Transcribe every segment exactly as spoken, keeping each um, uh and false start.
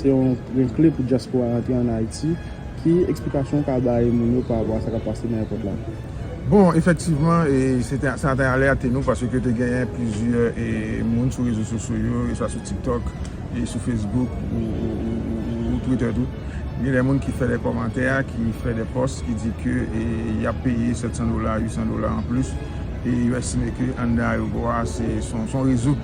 Yon, yon kle pou dyaspora rantre ann Ayiti. Ki eksplikasyon w ka bay moun yo pa rapò a sa k ap pase nan èpòt la? Bon, efektivman, e se te, sa te alète nou paske te genyen plizyè e, moun sou rezo sosyo yo, e swa sou TikTok, e sou Facebook, ou, ou, ou, ou, ou Twitter tou. Gen de moun ki fè de kòmantè, ki fè de pòs, ki di ke e, y ap peye sèt san dola, uit san dola anplis, e yo estime ke anndan ayewopò a, se, se yon, se yon rezo.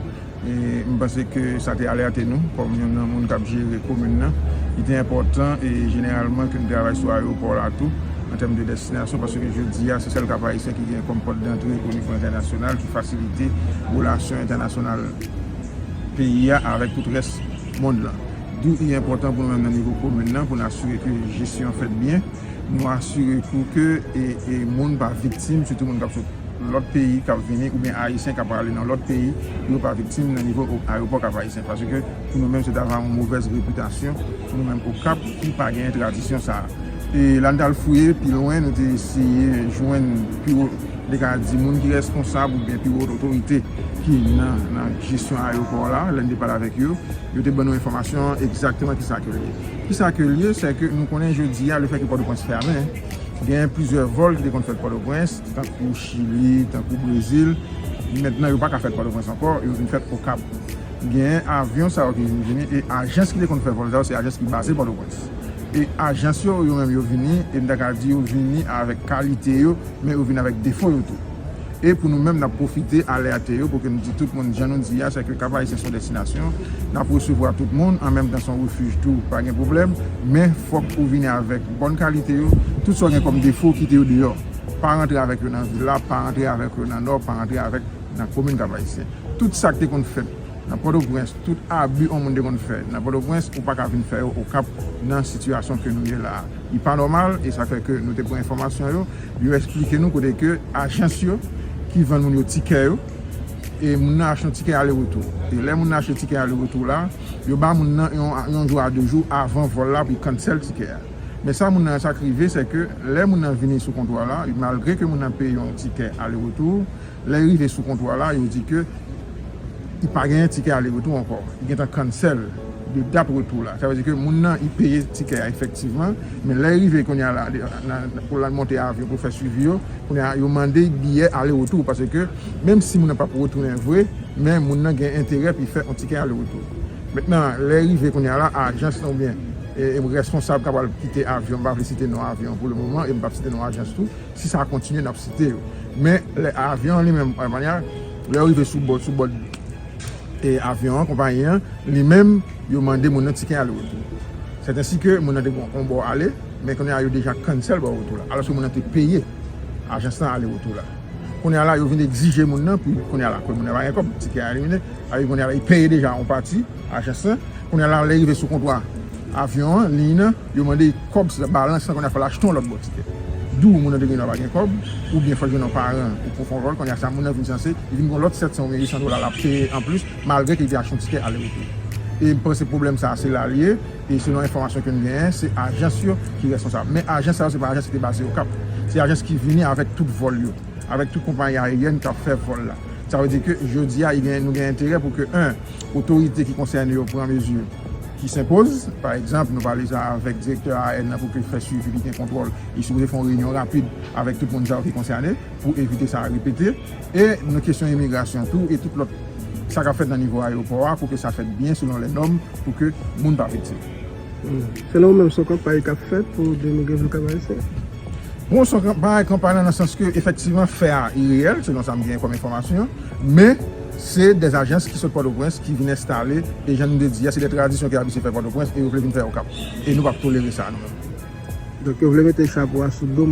E m panse ke sa te alète nou, kòm youn nan moun k ap jere komin nan. Li te enpòtan, e jeneralman, ke n travay sou ayewopò la tou, an tèm de destinasyon, paske jodi a, se sèl Kap Ayisyen ki gen kòm pòt dantre o nivo entènasyonal, ki fasilite relasyon entènasyonal peyi a avèk tout rès mond lan. D'où li enpòtan pou nou menm nan nivo komin nan, pou n asire ke jesyon an fèt byen, nou asire tou ke e, e moun pa viktim, sitou moun k ap sot lòt peyi k ap vini, oubyen Ayisyen k ap prale nan lòt peyi, yo pa viktim nan nivo o-, ayewopò Kap Ayisyen. Paske pou nou menm, se ta va yon movèz repitasyon pou nou menm Okap ki pa genyen tradisyon sa a. E lè n t al fouye pi lwen, nou te eseye jwenn pi wo, m te ka di moun ki reskonsab oubyen pi wo otorite ki nan, nan jesyon ayewopò la, lè n te pale avèk yo, yo te ban nou enfòmasyon an egzakteman kisa ke l ye. Kisa ke l ye, se ke nou konnen jodi a, lefètke Pòtoprens fèmen, genyen plizyè vòl ki te konn fèt Pòtoprens, tankou Chili, tankou Brezil. Mentnan, yo pa ka fèt Pòtoprens ankò, yo vin fèt Okap. Genyen avyon sa yo ki vin vini, e ajans ki te konn fè vòl sa yo, se ajans ki baze Pòtoprens. E ajans yo, yo menm yo vini, e m ta ka di yo vini avèk kalite yo, men yo vin avèk defo yo tou. E pou nou menm, n ap pwofite alète yo pou ke n di tout moun, jan nou di a, se ke Kap Ayisyen se yon destinasyon, n ap resevwa tout moun, an menm tan se yon refij tou, pa gen pwoblèm, men fòk ou vini avèk bòn kalite yo, tout sa w gen kòm defo, kite yo deyò. Pa rantre avèk yo nan vil la, pa rantre avèk yo nan Nò, pa rantre avèk nan komin Kap Ayisyen. Tout sa k te konn fèt nan Pòtoprens, tout abi yon moun te konn fè nan Pòtoprens, ou pa ka vin fè yo Okap nan sitiyasyon ke nou ye la a. Li pa nòmal, e sa fè ke nou te pran enfòmasyon yo, yo eksplike nou kote ke ajans yo ki vann moun yo tikè yo, e moun nan achte yon tikè ale retou. E lè moun nan achte tikè ale retou la, yo ba moun nan yon, yon jou a de jou avan vòl la pou l cancel tikè a. Men sa moun nan, sa k rive, se ke lè moun nan vini sou kontwa la, malgre ke moun nan peye yon tikè ale retou, lè l rive sou kontwa la, yo di ke li pa genyen tikè ale retou ankò. Li gentan cancel de dat retou la. Sa vle di ke moun nan, li peye tikè a efektivman, men lè l rive kounye a la, nan, pou l al monte avyon pou fè swivi yo, kounye a, yo mande biyè ale retou, paske menm si moun nan p ap retounen vre, men moun nan gen enterè pou l fè yon tikè ale retou. Mentnan, lè l rive kounye a la, ajans lan oubyen e, e reskonsab k ap al kite avyon, m pa vle site non avyon pou le moman, e m p ap site non ajans tou. Si sa kontinye, n ap site yo. Men lè avyon an li menm, lè yo rive sou bòd, sou bòd e avyon an, konpayi an, li menm, yo mande moun nan tikè ale retou. Sètensi ke moun nan te gon yon bò ale, men kounye a yo deja cancel bò retou la. Alòske moun nan te peye ajans lan ale retou la. Kounye a la, yo vin egzije moun nan pou kounye a la, ke moun nan pa gen kòb, tikè a elimine, a kounye a la, li peye deja yon pati, ajans lan. Kounye a la, lè l rive sou kontwa avyon an, liy nan, yo mande l kòb, se balans lan, kounye a fò l achte yon lòt bò tikè. D'où moun nan te gen dwa pa gen kòb, oubyen fò l jwenn yon paran pou, pou fè yon vòl, kounye a sa moun nan vin sanse, li vin gen yon lòt sèt san oubyen uit san dola l ap peye anplis, malgre ke li te achte yon tikè ale retou. E m panse pwoblèm sa a se la l ye, e selon enfòmasyon ke n genyen, se ajans yo ki reskonsab. Men ajans sa yo, se pa ajans ki te baze Okap. Se ajans ki vini avèk tout vòl yo, avèk tout konpayi ayeryèn k ap fè vòl la. Sa vle di ke jodi a, nou gen enterè pou ke, en, otorite ki konsène yo pran mezi ki senpoz. Pa egzanp, nou pale sa avèk direktè A A N nan pou ke fè swivi, li gen kontwòl. Li sipoze fè yon reyinyon rapid avèk tout moun sa yo ki konsène pou evite sa repete. E nan kesyon imigrasyon tou, e tout lòt sa k ap fèt nan nivo ayewopò a, pou ke sa fèt byen selon lè nòm, pou ke moun pa viktim. Selon ou menm, se yon kanpay k ap fèt pou denigre vil Kap Ayisyen? Bon, se yon kanpay, kanpay la nan sans ke efektivman fè a ireyèl, selon sa m gen kòm enfòmasyon, men se de ajans ki sot Pòtoprens ki vin enstale, e jan nou te di a, se de tradisyon ki abitye fè Pòtoprens, e yo vle vin fè Okap. E nou p ap tolere sa, nou menm. Donk, yo vle mete chapo a sou do